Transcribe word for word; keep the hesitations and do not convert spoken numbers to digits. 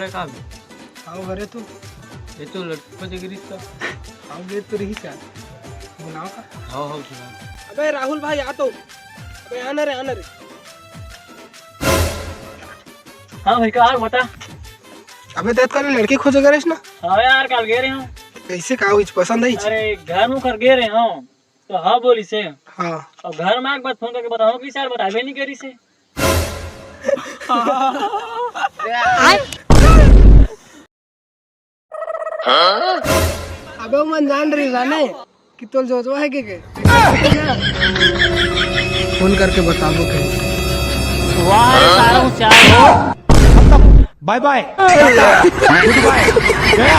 का बे? आओ घरे तो। ये तो लड़की खोजे गिरिस का। आओ गे तो रही का। बुलाओ का। हाँ, हाँ, बुलाओ। अबे राहुल भाई, आ तो। अबे आना रे, आना रे। हाँ भाई, का हाल बता? अबे, ते कल लड़की खोजे गिरिस ना? हाँ यार, कल गे रहे हँव। कैसे, का हुई, पसंद आई? अरे, घर में कर गे रहे हँव, तो हाँ बोलिस हे। हाँ। अउ घर में आके बाद फोन करके बताहूँ कि यार, बताबे नहीं करिस हे। अबे, ओमन जान रही जाने कि तोर जोजवा हे के, के। फोन करके बताबो के। वाह रे, सारा होशियार हो। बाय बाय, टाटा, गुड बाय, गया।